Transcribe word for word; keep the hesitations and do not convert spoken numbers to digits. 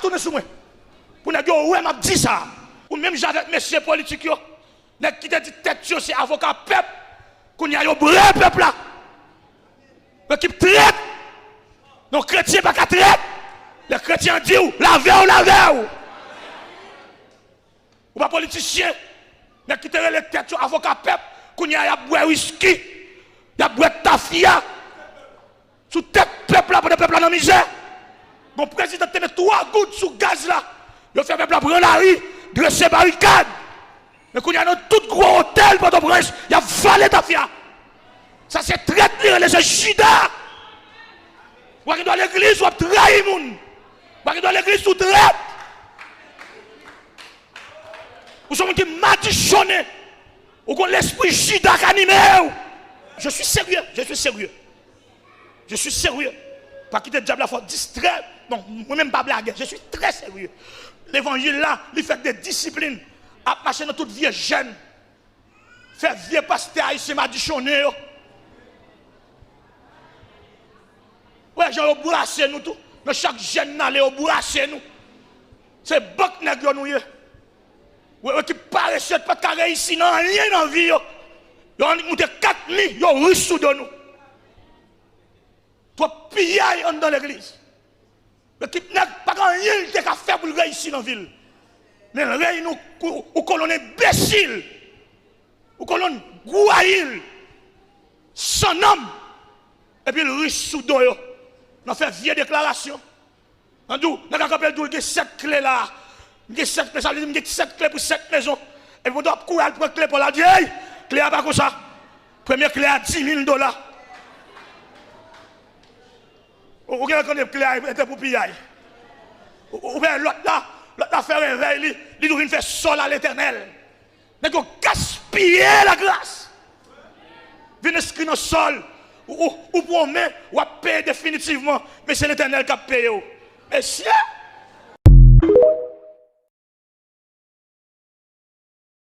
tounen sou mwen. Pou nèg yo wè m ap di sa. Ou menm jan avèk mesye politik yo. Nèg ki te di tèt yo se avoka pèp. Kounye a yo bren pèp la. Ekip trèt. Non, kretyen pa ka trèt. Lè kretyen an di w, lave w, lave w. Ou pa politisyen. Nèg ki te rele tèt yo avoka pèp, kounye a y ap bwè wiski, y ap bwè tafya. Sou tèt pèp la, pandan pèp la nan mizè. Gon prezidan ki te met twa goud sou gaz la. Yo fè pèp la pran lari, drese barikad. Men kounye a nan tout gwo otèl Pòtoprens, y ap vale tafya. Sa se trèt li rele, se Jida. Ou pa gen dwa legliz, w ap trayi moun. Ou pa gen dwa legliz, ou trèt. Ou se yon moun ki madichonnen. Ou gon lespri Jida k anime w. Je suis sérieux, je suis sérieux. Je suis sérieux. Pa kite dyab la fè w distrè. Non, mwen menm pa blagè. Je suis très sérieux. Levanjil la, li fèt de disiplin. Ap mache nan tout vye jèn. Fè vye pastè ayisyen madichonnen yo. Wè jan yo brase nou tou. Nan chak jèn n ale, yo brase nou. Se bank nèg yo nou ye. Wè, wè ki parese, pa t ka reyisi nan anyen nan vi yo. Yo annik moute kat mi, yo rich sou do nou. Twòp piyay anndan legliz. Ekip nèg pa gen anyen li te ka fè pou l reyisi nan vi l. Men l reyini ou, ou, ou kolonn enbesil. Ou kolonn gwayil. San nanm. Epi l rich sou do yo. Nan fè vye deklarasyon. Nan di w, nèg la kanpe l di w l gen sèt kle la. M gen sèt kle, sa vle di m gen sèt kle pou sèt mezon. Epi pandan w ap kouri al pran kle pa w la, di, "Ey, kle a pa konsa. Premye kle a dis mil dola." Ou, ou gen tande kle a ete pou piyay. Ou, ou, ou wè lòt la, lòt la fè revèy li, li tou vin fè sòl a Letènèl. Nèg yo gaspiye lagras. Vin enskri nan sòl. Ou, ou, ou pwomèt w ap peye definitivman, men se Letènèl k ap peye w. Mesye,